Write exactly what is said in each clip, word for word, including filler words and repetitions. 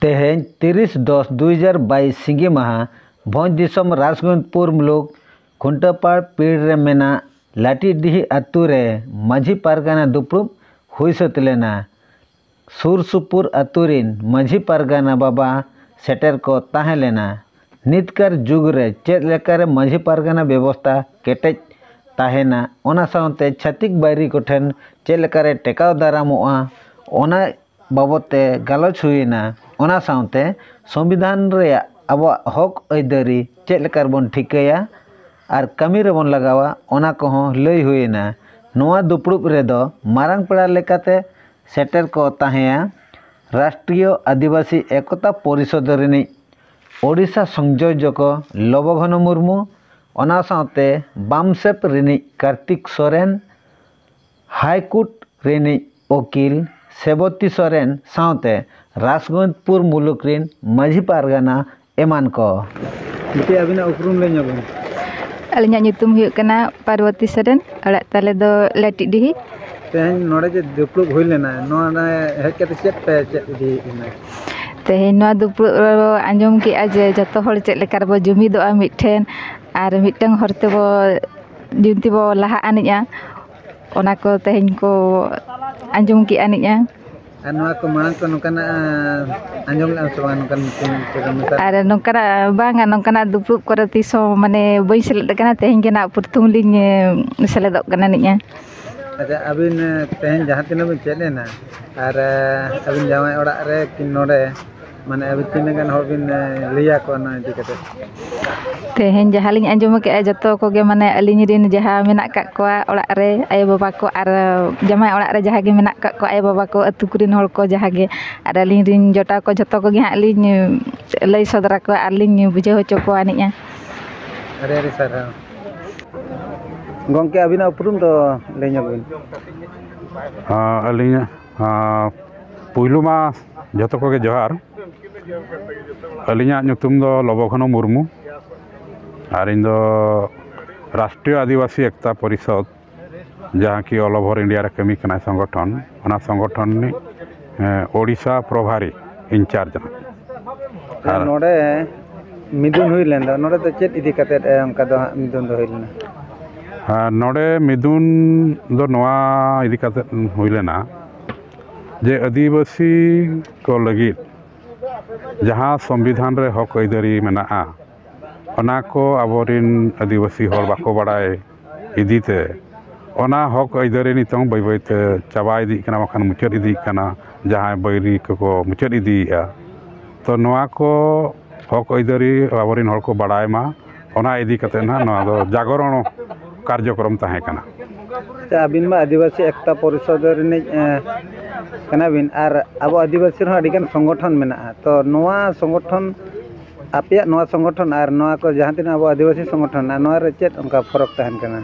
ᱛᱮᱦᱮᱧ ᱛᱤᱨᱤᱥ ᱫᱚᱥ ᱫᱩ ᱦᱟᱡᱟᱨ ᱵᱟᱭᱤᱥ ᱥᱤᱸᱜᱤ ᱢᱟᱦᱟ ᱵᱷᱚᱸᱡᱽ ᱫᱤᱥᱚᱢ ᱨᱟᱡᱽᱜᱚᱸᱡᱽᱯᱩᱨ ᱢᱩᱞᱩᱠ ᱠᱷᱩᱱᱴᱟᱹᱯᱟᱲ ᱯᱤᱲ ᱨᱮ ᱢᱮᱱᱟᱜ ᱞᱟᱹᱴᱤᱰᱤᱦᱤ ᱟᱹᱛᱩ ᱨᱮ ᱢᱟᱹᱡᱷᱤ ᱯᱟᱨᱜᱟᱱᱟ ᱫᱩᱯᱲᱩᱵ ᱦᱩᱭ ᱥᱟᱹᱛ ᱞᱮᱱᱟ᱾ ᱥᱩᱨ ᱥᱩᱯᱩᱨ ᱟᱹᱛᱩ ᱨᱤᱱ ᱢᱟᱹᱡᱷᱤ ᱯᱟᱨᱜᱟᱱᱟ ᱵᱟᱵᱟ ᱥᱮᱴᱮᱨ ᱠᱚ ᱛᱟᱦᱮᱸ ᱞᱮᱱᱟ᱾ ᱱᱤᱛᱠᱟᱨ ᱡᱩᱜᱽ ᱨᱮ ᱪᱮᱫ ᱞᱮᱠᱟᱨᱮ ᱢᱟᱹᱡᱷᱤ ᱯᱟᱨᱜᱟᱱᱟ ᱵᱮᱵᱚᱥᱛᱷᱟ ᱠᱮᱴᱮᱡ ᱛᱟᱦᱮᱱᱟ, ᱚᱱᱟ ᱥᱟᱶᱛᱮ ᱪᱷᱟᱹᱛᱤᱠ ᱵᱟᱹᱭᱨᱤ ᱠᱚᱴᱷᱮᱱ ᱪᱮᱫ ᱞᱮᱠᱟᱨᱮ ᱴᱮᱠᱟᱣ ᱫᱟᱨᱟᱢᱚᱜᱼᱟ, ᱚᱱᱟ ᱵᱟᱵᱚᱫ ᱛᱮ ᱜᱟᱞᱚᱪ ᱦᱩᱭᱮᱱᱟ᱾ ᱚᱱᱟ ᱥᱟᱶᱛᱮ ᱥᱚᱝᱵᱤᱫᱷᱟᱱ ᱨᱮᱭᱟᱜ ᱟᱵᱚᱣᱟᱜ ᱦᱚᱠ ᱟᱹᱭᱫᱟᱹᱨᱤ ᱪᱮᱫ ᱞᱮᱠᱟ ᱨᱮᱵᱚᱱ ᱴᱷᱤᱠᱟᱹᱭᱟ ᱟᱨ ᱠᱟᱹᱢᱤ ᱨᱮᱵᱚᱱ ᱞᱟᱜᱟᱣᱟ, ᱚᱱᱟ ᱠᱚᱦᱚᱸ ᱞᱟᱹᱭ ᱦᱩᱭᱮᱱᱟ᱾ ᱱᱚᱣᱟ ᱫᱩᱯᱲᱩᱵ ᱨᱮᱫᱚ ᱢᱟᱨᱟᱝ ᱯᱮᱲᱟ ᱞᱮᱠᱟᱛᱮ ᱥᱮᱴᱮᱨ ᱠᱚ ᱛᱟᱦᱮᱸᱭᱟ ᱨᱟᱥᱴᱨᱤᱭᱚ ᱟᱹᱫᱤᱵᱟᱹᱥᱤ ᱮᱠᱚᱛᱟ ᱯᱚᱨᱤᱥᱚᱫᱽ ᱨᱤᱱᱤᱡ ᱳᱰᱤᱥᱟ ᱥᱚᱝᱡᱳᱡᱚᱠ ᱞᱚᱵᱚᱜᱷᱚᱱ ᱢᱩᱨᱢᱩ, ᱚᱱᱟ ᱥᱟᱶᱛᱮ ᱵᱟᱢᱥᱮᱯ ᱨᱤᱱᱤᱡ ᱠᱟᱨᱛᱤᱠ ᱥᱚᱨᱮᱱ, ᱦᱟᱭ ᱠᱳᱨᱴ ᱨᱤᱱᱤᱡ ᱩᱠᱤᱞ ᱥᱮᱵᱚᱛᱤ ᱥᱚᱨᱮᱱ ᱥᱟᱶᱛᱮ ᱨᱟᱡᱽᱜᱚᱸᱡᱽᱯᱩᱨ ᱢᱩᱞᱩᱠ ᱨᱤᱱ ᱢᱟᱹᱡᱷᱤ ᱯᱟᱨᱜᱟᱱᱟ ᱮᱢᱟᱱ ᱠᱚ᱾ ᱵᱤᱴᱤ, ᱟᱹᱵᱤᱱᱟᱜ ᱩᱯᱨᱩᱢ ᱞᱟᱹᱭ ᱧᱚᱜ ᱵᱤᱱ᱾ ᱟᱹᱞᱤᱧᱟᱜ ᱧᱩᱛᱩᱢ ᱦᱩᱭᱩᱜ ᱠᱟᱱᱟ ᱯᱟᱨᱵᱚᱛᱤ ᱥᱚᱨᱮᱱ, ᱚᱲᱟᱜ ᱛᱟᱞᱮ ᱫᱚ ᱞᱟᱹᱴᱤᱰᱤᱦᱤ᱾ ᱛᱮᱦᱮᱧ ᱱᱚᱰᱮ ᱡᱮ ᱫᱩᱯᱲᱩᱵ ᱦᱩᱭ ᱞᱮᱱᱟ, ᱱᱚᱰᱮ ᱦᱮᱡ ᱠᱟᱛᱮ ᱪᱮᱫ ᱯᱮ ᱪᱮᱫ ᱤᱫᱤᱭᱮᱫ ᱞᱮᱱᱟ? ᱛᱮᱦᱮᱧ ᱱᱚᱣᱟ ᱫᱩᱯᱲᱩᱵ ᱨᱮ ᱟᱸᱡᱚᱢ ᱠᱮᱜᱼᱟ ᱡᱮ ᱡᱚᱛᱚ ᱦᱚᱲ ᱪᱮᱫ ᱞᱮᱠᱟ ᱨᱮᱵᱚ ᱡᱩᱢᱤᱫᱚᱜᱼᱟ ᱢᱤᱫᱴᱷᱮᱱ, ᱟᱨ ᱢᱤᱫᱴᱟᱝ ᱦᱚᱨ ᱛᱮᱵᱚ ᱡᱩᱫᱤ ᱵᱚ ᱞᱟᱦᱟ ᱟᱹᱱᱤᱡᱼᱟ, ᱚᱱᱟ ᱠᱚ ᱛᱮᱦᱮᱧ ᱠᱚ ᱟᱸᱡᱚᱢ ᱠᱮᱜᱼᱟ ᱟᱹᱱᱤᱡᱼᱟ᱾ ᱟᱨ ᱱᱚᱣᱟ ᱠᱚ ᱢᱟᱲᱟᱝ ᱠᱚ ᱱᱚᱝᱠᱟᱱᱟᱜ ᱟᱸᱡᱚᱢ ᱞᱮᱫᱼᱟ ᱥᱮ ᱵᱟᱝ, ᱱᱚᱝᱠᱟᱱ ᱢᱤᱴᱤᱝ ᱥᱮ ᱢᱮᱥᱟ? ᱟᱨ ᱱᱚᱝᱠᱟᱱᱟᱜ ᱵᱟᱝᱟ, ᱱᱚᱝᱠᱟᱱᱟᱜ ᱫᱩᱯᱲᱩᱵ ᱠᱚᱨᱮ ᱛᱤᱥ ᱦᱚᱸ ᱢᱟᱱᱮ ᱵᱟᱹᱧ ᱥᱮᱞᱮᱫ ᱟᱠᱟᱱᱟ, ᱛᱮᱦᱮᱧ ᱜᱮ ᱱᱟᱜ ᱯᱨᱚᱛᱷᱚᱢ ᱞᱤᱧ ᱮ, ᱥᱮᱞᱮᱫᱚᱜ ᱠᱟᱱᱟ ᱱᱤᱡᱼᱟ᱾ ᱟᱪᱪᱷᱟ, ᱟᱹᱵᱤᱱ ᱮ, ᱛᱮᱦᱮᱧ ᱡᱟᱦᱟᱸ ᱛᱤᱱᱟᱹᱜ ᱵᱤᱱ ᱪᱮᱫ ᱮᱱᱟ ᱟᱨ ᱮ, ᱟᱹᱵᱤᱱ ᱡᱟᱶᱟᱭ ᱚᱲᱟᱜ ᱨᱮ ᱠᱤ ᱱᱚᱰᱮ, ᱢᱟᱱᱮ ᱟᱹᱵᱤᱱ ᱛᱤᱱᱟᱹᱜ ᱜᱟᱱ ᱦᱚᱲ ᱵᱤᱱ ᱮ, ᱞᱟᱹᱭ ᱟᱠᱚᱣᱟ ᱱᱚᱣᱟ ᱤᱫᱤ ᱠᱟᱛᱮ? ᱛᱮᱦᱮᱧ ᱡᱟᱦᱟᱸ ᱞᱤᱧ ᱟᱸᱡᱚᱢ ᱠᱮᱜᱼᱟ, ᱡᱚᱛᱚ ᱠᱚᱜᱮ ᱢᱟᱱᱮ ᱟᱹᱞᱤᱧ ᱨᱤᱱ ᱡᱟᱦᱟᱸ ᱢᱮᱱᱟᱜ ᱠᱟᱜ ᱠᱚᱣᱟ ᱚᱲᱟᱜ ᱨᱮ, ᱟᱭᱳᱼᱵᱟᱵᱟ ᱠᱚ ᱟᱨ ᱡᱟᱢᱟᱭ ᱚᱲᱟᱜ ᱨᱮ ᱡᱟᱦᱟᱸ ᱜᱮ ᱢᱮᱱᱟᱜ ᱠᱟᱜ ᱠᱚᱣᱟ ᱟᱭᱳᱼᱵᱟᱵᱟ ᱠᱚ, ᱟᱹᱛᱩ ᱠᱚᱨᱮᱱ ᱦᱚᱲ ᱠᱚ ᱡᱟᱦᱟᱸ ᱜᱮ, ᱟᱨ ᱟᱹᱞᱤᱧ ᱨᱤᱱ ᱡᱚᱴᱟᱣ ᱠᱚ ᱡᱷᱚᱛᱚ ᱠᱚᱜᱮ ᱦᱟᱸᱜ ᱞᱤᱧ ᱞᱟᱹᱭ ᱥᱚᱫᱚᱨ ᱟᱠᱚᱣᱟ ᱟᱨ ᱞᱤᱧ ᱵᱩᱡᱷᱟᱹᱣ ᱦᱚᱪᱚ ᱠᱚᱣᱟ ᱱᱤᱡᱼᱟ᱾ ᱟᱹᱰᱤ ᱟᱹᱰᱤ ᱥᱟᱨᱦᱟᱣ᱾ ᱜᱚᱢᱠᱮ, ᱟᱹᱵᱤᱱᱟᱜ ᱩᱯᱨᱩᱢ ᱫᱚ ᱞᱟᱹᱭ ᱧᱚᱜ ᱵᱤᱱ᱾ ᱦᱮᱸ, ᱟᱹᱞᱤᱧᱟᱜ, ᱦᱮᱸ, ᱯᱩᱭᱞᱩ ᱢᱟ ᱡᱷᱚᱛᱚ ᱠᱚᱜᱮ ᱡᱚᱦᱟᱨ᱾ ᱟᱹᱞᱤᱧᱟᱜ ᱧᱩᱛᱩᱢ ᱫᱚ ᱞᱚᱵᱚᱜᱷᱚᱱᱚ ᱢᱩᱨᱢᱩ, ᱟᱨ ᱤᱧ ᱫᱚ ᱨᱟᱥᱴᱨᱤᱭᱚ ᱟᱹᱫᱤᱵᱟᱹᱥᱤ ᱮᱠᱛᱟ ᱯᱚᱨᱤᱥᱚᱫᱽ, ᱡᱟᱦᱟᱸ ᱠᱤ all over India ᱨᱮ ᱠᱟᱹᱢᱤ ᱠᱟᱱᱟᱭ ᱥᱚᱝᱜᱚᱴᱷᱚᱱ, ᱚᱱᱟ ᱥᱚᱝᱜᱚᱴᱷᱚᱱ ᱨᱤᱱᱤᱡ, ᱮᱸ, ᱳᱰᱤᱥᱟ ᱯᱨᱚᱵᱷᱟᱨᱤ, ᱤᱱᱪᱟᱨᱡᱽ ᱱᱟᱜ᱾ ᱟᱨ ᱱᱚᱰᱮ ᱢᱤᱫᱩᱱ ᱦᱩᱭ ᱞᱮᱱ ᱫᱚ, ᱱᱚᱰᱮ ᱫᱚ ᱪᱮᱫ ᱤᱫᱤ ᱠᱟᱛᱮᱫ ᱚᱱᱠᱟ ᱫᱚ ᱦᱟᱸᱜ ᱢᱤᱫᱩᱱ ᱫᱚ ᱦᱩᱭ ᱞᱮᱱᱟ? ᱟᱨ ᱱᱚᱰᱮ ᱢᱤᱫᱩᱱ ᱫᱚ ᱱᱚᱣᱟ ᱤᱫᱤ ᱠᱟᱛᱮᱫ ᱦᱩᱭ ᱞᱮᱱᱟ ᱡᱮ ᱟᱹᱫᱤᱵᱟᱹᱥᱤ ᱠᱚ ᱞᱟᱹᱜᱤᱫ ᱡᱟᱦᱟᱸ ᱥᱚᱝᱵᱤᱫᱷᱟᱱ ᱨᱮ ᱦᱚᱠ ᱟᱹᱭᱫᱟᱹᱨᱤ ᱢᱮᱱᱟᱜᱼᱟ, ᱚᱱᱟ ᱠᱚ ᱟᱵᱚᱨᱤᱱ ᱟᱹᱫᱤᱵᱟᱹᱥᱤ ᱦᱚᱲ ᱵᱟᱠᱚ ᱵᱟᱲᱟᱭ ᱤᱫᱤ ᱛᱮ ᱚᱱᱟ ᱦᱚᱠ ᱟᱹᱭᱫᱟᱹᱨᱤ ᱱᱤᱛᱚᱝ ᱵᱟᱹᱭ ᱵᱟᱹᱭ ᱛᱮ ᱪᱟᱵᱟ ᱤᱫᱤᱜ ᱠᱟᱱᱟ, ᱵᱟᱠᱷᱟᱱ ᱢᱩᱪᱟᱹᱫ ᱤᱫᱤᱜ ᱠᱟᱱᱟ᱾ ᱡᱟᱦᱟᱸᱭ ᱵᱟᱹᱭᱨᱤ ᱠᱚᱠᱚ ᱢᱩᱪᱟᱹᱫ ᱤᱫᱤᱭᱮᱫᱼᱟ, ᱛᱚ ᱱᱚᱣᱟ ᱠᱚ ᱦᱚᱠ ᱟᱹᱭᱫᱟᱹᱨᱤ ᱟᱵᱚᱨᱤᱱ ᱦᱚᱲ ᱠᱚ ᱵᱟᱲᱟᱭ ᱢᱟ, ᱚᱱᱟ ᱤᱫᱤ ᱠᱟᱛᱮᱫ ᱱᱟᱦᱟᱜ ᱱᱚᱣᱟ ᱫᱚ ᱡᱟᱜᱚᱨᱚᱱ ᱠᱟᱨᱡᱚᱠᱨᱚᱢ ᱛᱟᱦᱮᱸ ᱠᱟᱱᱟ᱾ ᱟᱪᱪᱷᱟ, ᱟᱹᱵᱤᱱ ᱢᱟ ᱟᱹᱫᱤᱵᱟᱹᱥᱤ ᱮᱠᱛᱟ ᱯᱚᱨᱤᱥᱚᱫᱽ ᱨᱤᱱᱤᱡ ᱠᱟᱱᱟ ᱵᱤᱱ, ᱟᱨ ᱟᱵᱚ ᱟᱹᱫᱤᱵᱟᱹᱥᱤ ᱨᱮᱦᱚᱸ ᱟᱹᱰᱤᱜᱟᱱ ᱥᱚᱝᱜᱚᱴᱷᱚᱱ ᱢᱮᱱᱟᱜᱼᱟ᱾ ᱛᱚ ᱱᱚᱣᱟ ᱥᱚᱝᱜᱚᱴᱷᱚᱱ, ᱟᱯᱮᱭᱟᱜ ᱱᱚᱣᱟ ᱥᱚᱝᱜᱚᱴᱷᱚᱱ ᱟᱨ ᱱᱚᱣᱟ ᱠᱚ ᱡᱟᱦᱟᱸ ᱛᱤᱱᱟᱹᱜ ᱟᱵᱚ ᱟᱹᱫᱤᱵᱟᱹᱥᱤ ᱥᱚᱝᱜᱚᱴᱷᱚᱱ ᱢᱮᱱᱟᱜᱼᱟ, ᱱᱚᱣᱟ ᱨᱮ ᱪᱮᱫ ᱚᱱᱠᱟ ᱯᱷᱚᱨᱚᱠ ᱛᱟᱦᱮᱱ ᱠᱟᱱᱟ?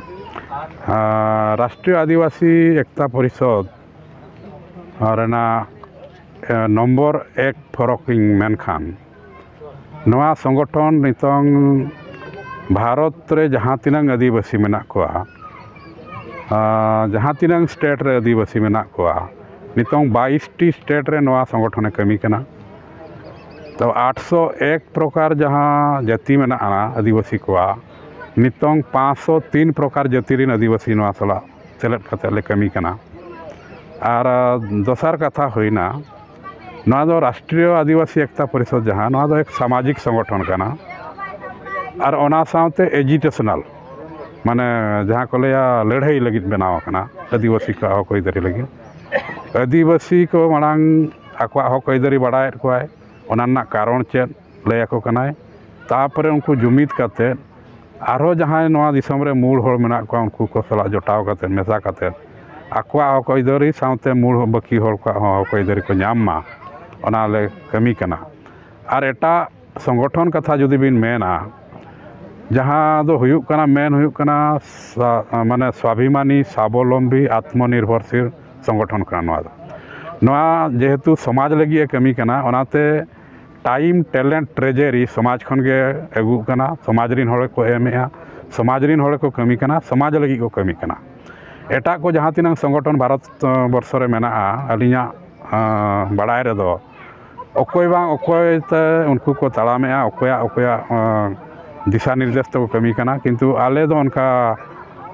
ᱨᱟᱥᱴᱨᱤᱭᱚ ᱟᱹᱫᱤᱵᱟᱹᱥᱤ ᱮᱠᱛᱟ ᱯᱚᱨᱤᱥᱚᱫᱽ ᱨᱮᱱᱟᱜ ᱱᱚᱢᱵᱚᱨ ᱮᱠ ᱯᱷᱚᱨᱚᱠ ᱤᱧ ᱢᱮᱱᱠᱷᱟᱱ, ᱱᱚᱣᱟ ᱥᱚᱝᱜᱚᱴᱷᱚᱱ ᱱᱤᱛᱚᱝ ᱵᱷᱟᱨᱚᱛ ᱨᱮ ᱡᱟᱦᱟᱸ ᱛᱤᱱᱟᱹᱝ ᱟᱹᱫᱤᱵᱟᱹᱥᱤ ᱢᱮᱱᱟᱜ ᱠᱚᱣᱟ, ᱡᱟᱦᱟᱸ ᱛᱤᱱᱟᱹᱝ ᱥᱴᱮᱴ ᱨᱮ ᱟᱹᱫᱤᱵᱟᱹᱥᱤ ᱢᱮᱱᱟᱜ ᱠᱚᱣᱟ, ᱱᱤᱛᱚᱝ ᱵᱟᱭᱤᱥ ᱴᱤ ᱥᱴᱮᱴ ᱨᱮ ᱱᱚᱣᱟ ᱥᱚᱝᱜᱚᱴᱷᱚᱱᱮ ᱠᱟᱹᱢᱤ ᱠᱟᱱᱟ᱾ ᱛᱚ ᱟᱴᱥᱚ ᱮᱠ ᱯᱨᱚᱠᱟᱨ ᱡᱟᱦᱟᱸ ᱡᱟᱹᱛᱤ ᱢᱮᱱᱟᱜᱼᱟ ᱟᱹᱫᱤᱵᱟᱹᱥᱤ ᱠᱚᱣᱟᱜ, ᱱᱤᱛᱚᱝ ᱯᱟᱸᱪᱥᱚ ᱛᱤᱱ ᱯᱨᱚᱠᱟᱨ ᱡᱟᱹᱛᱤ ᱨᱮᱱ ᱟᱹᱫᱤᱵᱟᱹᱥᱤ ᱱᱚᱣᱟ ᱥᱟᱞᱟᱜ ᱥᱮᱞᱮᱫ ᱠᱟᱛᱮᱫ ᱞᱮ ᱠᱟᱹᱢᱤ ᱠᱟᱱᱟ᱾ ᱟᱨ ᱫᱚᱥᱟᱨ ᱠᱟᱛᱷᱟ ᱦᱩᱭᱱᱟ, ᱱᱚᱣᱟ ᱫᱚ ᱨᱟᱥᱴᱨᱤᱭᱚ ᱟᱹᱫᱤᱵᱟᱹᱥᱤ ᱮᱠᱛᱟ ᱯᱚᱨᱤᱥᱚᱫᱽ, ᱡᱟᱦᱟᱸ ᱱᱚᱣᱟ ᱫᱚ ᱮᱠ ᱥᱟᱢᱟᱡᱤᱠ ᱥᱚᱝᱜᱚᱴᱷᱚᱱ ᱠᱟᱱᱟ᱾ ᱟᱨ ᱚᱱᱟ ᱥᱟᱶᱛᱮ ᱮᱡᱤᱴᱮᱥᱚᱱᱟᱞ, ᱢᱟᱱᱮ ᱡᱟᱦᱟᱸ ᱠᱚ ᱞᱟᱹᱭᱟ ᱞᱟᱹᱲᱦᱟᱹᱭ ᱞᱟᱹᱜᱤᱫ ᱵᱮᱱᱟᱣ ᱟᱠᱟᱱᱟ ᱟᱹᱫᱤᱵᱟᱹᱥᱤ ᱠᱚᱣᱟᱜ ᱦᱚᱠ ᱟᱹᱭᱫᱟᱹᱨᱤ ᱞᱟᱹᱜᱤᱫ᱾ ᱟᱹᱫᱤᱵᱟᱹᱥᱤ ᱠᱚ ᱢᱟᱲᱟᱝ ᱟᱠᱚᱣᱟᱜ ᱦᱚᱠ ᱟᱹᱭᱫᱟᱹᱨᱤ ᱵᱟᱲᱟᱭᱮᱫ ᱠᱚᱣᱟᱭ, ᱚᱱᱟ ᱨᱮᱱᱟᱜ ᱠᱟᱨᱚᱱ ᱪᱮᱫ ᱞᱟᱹᱭ ᱟᱠᱚ ᱠᱟᱱᱟᱭ᱾ ᱛᱟᱨᱯᱚᱨᱮ ᱩᱱᱠᱩ ᱡᱩᱢᱤᱫ ᱠᱟᱛᱮᱫ ᱟᱨᱦᱚᱸ ᱡᱟᱦᱟᱸᱭ ᱱᱚᱣᱟ ᱫᱤᱥᱚᱢ ᱨᱮ ᱢᱩᱞ ᱦᱚᱲ ᱢᱮᱱᱟᱜ ᱠᱚᱣᱟ, ᱩᱱᱠᱩ ᱠᱚ ᱥᱟᱞᱟᱜ ᱡᱚᱴᱟᱣ ᱠᱟᱛᱮᱫ, ᱢᱮᱥᱟ ᱠᱟᱛᱮᱫ ᱟᱠᱚᱣᱟᱜ ᱦᱚᱠ ᱟᱹᱭᱫᱟᱹᱨᱤ ᱥᱟᱶᱛᱮ ᱢᱩᱞ ᱵᱟᱹᱠᱤ ᱦᱚᱲ ᱠᱚᱣᱟᱜ ᱦᱚᱸ ᱦᱚᱠ ᱟᱹᱭᱫᱟᱹᱨᱤ ᱠᱚ ᱧᱟᱢ ᱢᱟ, ᱚᱱᱟ ᱞᱮ ᱠᱟᱹᱢᱤ ᱠᱟᱱᱟ᱾ ᱟᱨ ᱮᱴᱟᱜ ᱥᱚᱝᱜᱚᱴᱷᱚᱱ ᱠᱟᱛᱷᱟ ᱡᱩᱫᱤ ᱵᱤᱱ ᱢᱮᱱᱟ, ᱡᱟᱦᱟᱸ ᱫᱚ ᱦᱩᱭᱩᱜ ᱠᱟᱱᱟ, ᱢᱮᱱ ᱦᱩᱭᱩᱜ ᱠᱟᱱᱟ ᱥᱟ-, ᱢᱟᱱᱮ ᱥᱣᱟᱵᱷᱤᱢᱟᱱᱤ ᱥᱟᱵᱚᱞᱚᱢᱵᱤ ᱟᱛᱢᱚᱱᱤᱨᱵᱷᱚᱨᱥᱤᱞ ᱥᱚᱝᱜᱚᱴᱷᱚᱱ ᱠᱟᱱᱟ ᱱᱚᱣᱟ ᱫᱚ᱾ ᱱᱚᱣᱟ ᱡᱮᱦᱮᱛᱩ ᱥᱚᱢᱟᱡᱽ ᱞᱟᱹᱜᱤᱫ ᱮ ᱠᱟᱹᱢᱤ ᱠᱟᱱᱟ, ᱚᱱᱟᱛᱮ ᱴᱟᱭᱤᱢ, ᱴᱮᱞᱮᱱᱴ, ᱴᱨᱮᱡᱟᱨᱤ ᱥᱚᱢᱟᱡᱽ ᱠᱷᱚᱱ ᱜᱮ ᱟᱹᱜᱩᱜ ᱠᱟᱱᱟ, ᱥᱚᱢᱟᱡᱽ ᱨᱤᱱ ᱦᱚᱲ ᱠᱚ ᱮᱢᱮᱜᱼᱟ, ᱥᱚᱢᱟᱡᱽ ᱨᱤᱱ ᱦᱚᱲ ᱠᱚ ᱠᱟᱹᱢᱤ ᱠᱟᱱᱟ, ᱥᱚᱢᱟᱡᱽ ᱞᱟᱹᱜᱤᱫ ᱠᱚ ᱠᱟᱹᱢᱤ ᱠᱟᱱᱟ᱾ ᱮᱴᱟᱜ ᱠᱚ ᱡᱟᱦᱟᱸ ᱛᱤᱱᱟᱹᱜ ᱥᱚᱝᱜᱚᱴᱷᱚᱱ ᱵᱷᱟᱨᱚᱛ ᱵᱚᱨᱥᱚ ᱨᱮ ᱢᱮᱱᱟᱜᱼᱟ, ᱟᱹᱞᱤᱧᱟᱜ ᱵᱟᱲᱟᱭ ᱨᱮᱫᱚ ᱚᱠᱚᱭ ᱵᱟᱝ ᱚᱠᱚᱭ ᱛᱮ ᱩᱱᱠᱩ ᱠᱚ ᱛᱟᱲᱟᱢᱮᱜᱼᱟ, ᱚᱠᱚᱭᱟᱜ ᱚᱠᱚᱭᱟᱜ ᱫᱤᱥᱟ ᱱᱤᱨᱫᱮᱥ ᱛᱮᱠᱚ ᱠᱟᱹᱢᱤ ᱠᱟᱱᱟ᱾ ᱠᱤᱱᱛᱩ ᱟᱞᱮ ᱫᱚ ᱚᱱᱠᱟ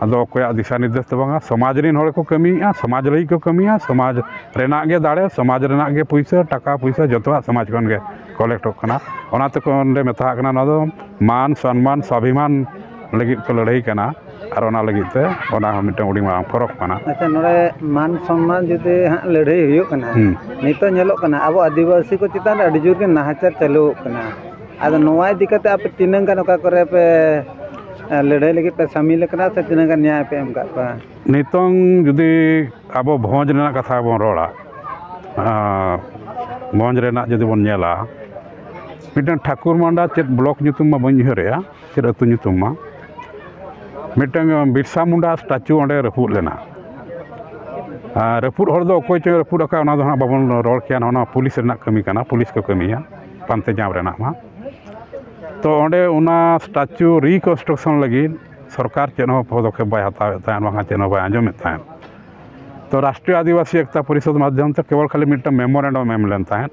ᱫᱚ ᱚᱠᱚᱭᱟᱜ ᱫᱤᱥᱟ ᱱᱤᱨᱫᱮᱥ ᱫᱚ ᱵᱟᱝᱟ, ᱥᱚᱢᱟᱡᱽ ᱨᱮᱱ ᱦᱚᱲ ᱠᱚ ᱠᱟᱹᱢᱤᱭᱮᱫᱼᱟ, ᱥᱚᱢᱟᱡᱽ ᱞᱟᱹᱜᱤᱫ ᱠᱚ ᱠᱟᱹᱢᱤᱭᱟ, ᱥᱚᱢᱟᱡᱽ ᱨᱮᱱᱟᱜ ᱜᱮ ᱫᱟᱲᱮ, ᱥᱚᱢᱟᱡᱽ ᱨᱮᱱᱟᱜ ᱜᱮ ᱯᱩᱭᱥᱟᱹ, ᱴᱟᱠᱟ ᱯᱩᱭᱥᱟᱹ ᱡᱚᱛᱚᱣᱟᱜ ᱥᱚᱢᱟᱡᱽ ᱠᱷᱚᱱ ᱜᱮ ᱠᱚᱞᱮᱠᱴᱚᱜ ᱠᱟᱱᱟ᱾ ᱚᱱᱟ ᱛᱮᱠᱚ ᱚᱸᱰᱮ ᱢᱮᱛᱟᱜ ᱠᱟᱱᱟ, ᱱᱚᱣᱟ ᱫᱚ ᱢᱟᱱ ᱥᱚᱱᱢᱟᱱ ᱥᱣᱟᱵᱷᱤᱢᱟᱱ ᱞᱟᱹᱜᱤᱫ ᱠᱚ ᱞᱟᱹᱲᱦᱟᱹᱭ ᱠᱟᱱᱟ᱾ ᱟᱨ ᱚᱱᱟ ᱞᱟᱹᱜᱤᱫ ᱛᱮ ᱚᱱᱟ ᱦᱚᱸ ᱢᱤᱫᱴᱟᱝ ᱟᱹᱰᱤ ᱢᱟᱨᱟᱝ ᱯᱷᱚᱨᱚᱠ ᱠᱟᱱᱟ᱾ ᱟᱪᱪᱷᱟ, ᱱᱚᱰᱮ ᱢᱟᱱ ᱥᱚᱱᱢᱟᱱ ᱡᱩᱫᱤ ᱦᱟᱸᱜ ᱞᱟᱹᱲᱦᱟᱹᱭ ᱦᱩᱭᱩᱜ ᱠᱟᱱᱟ, ᱦᱩᱸ᱾ ᱱᱤᱛᱚᱜ ᱧᱮᱞᱚᱜ ᱠᱟᱱᱟ ᱟᱵᱚ ᱟᱹᱫᱤᱵᱟᱹᱥᱤ ᱠᱚ ᱪᱮᱛᱟᱱ ᱨᱮ ᱟᱹᱰᱤ ᱡᱳᱨ ᱜᱮ ᱱᱟᱦᱟᱪᱟᱨ ᱪᱟᱹᱞᱩ ᱟᱠᱟᱱᱟ᱾ ᱟᱫᱚ ᱱᱚᱣᱟ ᱤᱫᱤ ᱠᱟᱛᱮ ᱟᱯᱮ ᱛᱤᱱᱟᱹᱝ ᱜᱟᱱ ᱚᱠᱟ ᱠᱚᱨᱮ ᱯᱮ ᱞᱟᱹᱲᱦᱟᱹᱭ ᱞᱟᱹᱜᱤᱫ ᱯᱮ ᱥᱟᱹᱢᱤᱞ ᱟᱠᱟᱱᱟ ᱥᱮ ᱛᱤᱱᱟᱹᱝ ᱜᱟᱱ ᱧᱟᱭ ᱯᱮ ᱮᱢ ᱟᱠᱟᱫ ᱠᱚᱣᱟ? ᱱᱤᱛᱚᱝ ᱡᱩᱫᱤ ᱟᱵᱚ ᱵᱷᱚᱸᱡᱽ ᱨᱮᱱᱟᱜ ᱠᱟᱛᱷᱟ ᱵᱚᱱ ᱨᱚᱲᱟ, ᱟᱨ ᱵᱷᱚᱸᱡᱽ ᱨᱮᱱᱟᱜ ᱡᱩᱫᱤ ᱵᱚᱱ ᱧᱮᱞᱟ, ᱢᱤᱫᱴᱟᱝ ᱴᱷᱟᱹᱠᱩᱨ ᱢᱟᱱᱰᱟ ᱪᱮᱫ ᱵᱞᱚᱠ ᱧᱩᱛᱩᱢ ᱢᱟ ᱵᱟᱹᱧ ᱩᱭᱦᱟᱹᱨᱮᱜᱼᱟ, ᱪᱮᱫ ᱟᱹᱛᱩ ᱧᱩᱛᱩᱢ ᱢᱟ, ᱢᱤᱫᱴᱟᱝ ᱵᱤᱨᱥᱟ ᱢᱩᱱᱰᱟ ᱥᱴᱟᱪᱩ ᱚᱸᱰᱮ ᱨᱟᱹᱯᱩᱫ ᱞᱮᱱᱟ᱾ ᱟᱨ ᱨᱟᱹᱯᱩᱫ ᱦᱚᱲ ᱫᱚ ᱚᱠᱚᱭ ᱪᱚᱭ ᱨᱟᱹᱯᱩᱫ ᱟᱠᱟᱫ, ᱚᱱᱟ ᱫᱚ ᱦᱟᱸᱜ ᱵᱟᱵᱚᱱ ᱨᱚᱲ ᱠᱮᱭᱟ, ᱱᱚᱣᱟ ᱱᱚᱣᱟ ᱯᱩᱞᱤᱥ ᱨᱮᱱᱟᱜ ᱠᱟᱹᱢᱤ ᱠᱟᱱᱟ, ᱯᱩᱞᱤᱥ ᱠᱚ ᱠᱟᱹᱢᱤᱭᱟ ᱯᱟᱱᱛᱮ ᱧᱟᱢ ᱨᱮᱱᱟᱜ ᱢᱟ᱾ ᱛᱚ ᱚᱸᱰᱮ ᱚᱱᱟ ᱥᱴᱟᱪᱩ ᱨᱤᱠᱚᱱᱥᱴᱨᱟᱠᱥᱚᱱ ᱞᱟᱹᱜᱤᱫ ᱥᱚᱨᱠᱟᱨ ᱪᱮᱫ ᱦᱚᱸ ᱯᱚᱫᱚᱠᱷᱮᱯ ᱵᱟᱭ ᱦᱟᱛᱟᱣᱮᱫ ᱛᱟᱦᱮᱸᱫ, ᱵᱟᱝᱠᱷᱟᱱ ᱪᱮᱫ ᱦᱚᱸ ᱵᱟᱭ ᱟᱸᱡᱚᱢᱮᱫ ᱛᱟᱦᱮᱸᱫ᱾ ᱛᱚ ᱨᱟᱥᱴᱨᱤᱭᱚ ᱟᱹᱫᱤᱵᱟᱹᱥᱤ ᱮᱠᱛᱟ ᱯᱚᱨᱤᱥᱚᱫᱽ ᱢᱟᱫᱽᱫᱷᱚᱢ ᱛᱮ ᱠᱮᱵᱚᱞ ᱠᱷᱟᱹᱞᱤ ᱢᱤᱫᱴᱟᱝ ᱢᱮᱢᱳᱨᱮᱱᱰᱟᱢ ᱮᱢ ᱞᱮᱱ ᱛᱟᱦᱮᱸᱫ᱾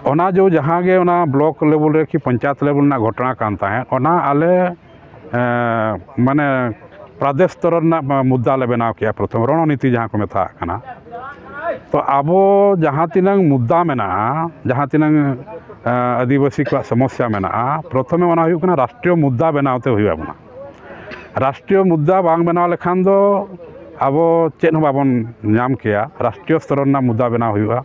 ᱚᱱᱟ ᱡᱚ ᱡᱟᱦᱟᱸ ᱜᱮ ᱚᱱᱟ ᱵᱞᱚᱠ ᱞᱮᱵᱮᱞ ᱨᱮ ᱠᱤ ᱯᱚᱧᱪᱟᱭᱮᱛ ᱞᱮᱵᱮᱞ ᱨᱮᱱᱟᱜ ᱜᱷᱚᱴᱚᱱᱟ ᱠᱟᱱ ᱛᱟᱦᱮᱸᱫ, ᱚᱱᱟ ᱟᱞᱮ ᱮᱸ, ᱢᱟᱱᱮ ᱯᱨᱟᱫᱮᱥ ᱥᱛᱚᱨ ᱨᱮᱱᱟᱜ ᱢᱩᱫᱽᱫᱟ ᱞᱮ ᱵᱮᱱᱟᱣ ᱠᱮᱜᱼᱟ, ᱯᱨᱚᱛᱷᱚᱢ ᱨᱚᱬᱱᱤᱛᱤ ᱡᱟᱦᱟᱸ ᱠᱚ ᱢᱮᱛᱟᱜ ᱠᱟᱱᱟ᱾ ᱛᱚ ᱟᱵᱚ ᱡᱟᱦᱟᱸ ᱛᱤᱱᱟᱹᱝ ᱢᱩᱫᱽᱫᱟ ᱢᱮᱱᱟᱜᱼᱟ, ᱡᱟᱦᱟᱸ ᱛᱤᱱᱟᱹᱝ ᱮᱸ, ᱟᱹᱫᱤᱵᱟᱹᱥᱤ ᱠᱚᱣᱟᱜ ᱥᱚᱢᱚᱥᱥᱟ ᱢᱮᱱᱟᱜᱼᱟ, ᱯᱨᱚᱛᱷᱚᱢᱮ ᱚᱱᱟ ᱦᱩᱭᱩᱜ ᱠᱟᱱᱟ ᱨᱟᱥᱴᱨᱤᱭᱚ ᱢᱩᱫᱽᱫᱟ ᱵᱮᱱᱟᱣ ᱛᱮ ᱦᱩᱭ ᱟᱵᱚᱱᱟ᱾ ᱨᱟᱥᱴᱨᱤᱭᱚ ᱢᱩᱫᱽᱫᱟ ᱵᱟᱝ ᱵᱮᱱᱟᱣ ᱞᱮᱠᱷᱟᱱ ᱫᱚ ᱟᱵᱚ ᱪᱮᱫ ᱦᱚᱸ ᱵᱟᱵᱚᱱ ᱧᱟᱢ ᱠᱮᱭᱟ᱾ ᱨᱟᱥᱴᱨᱤᱭᱚ ᱥᱛᱚᱨ ᱨᱮᱱᱟᱜ ᱢᱩᱫᱽᱫᱟ ᱵᱮᱱᱟᱣ ᱦᱩᱭᱩᱜᱼᱟ᱾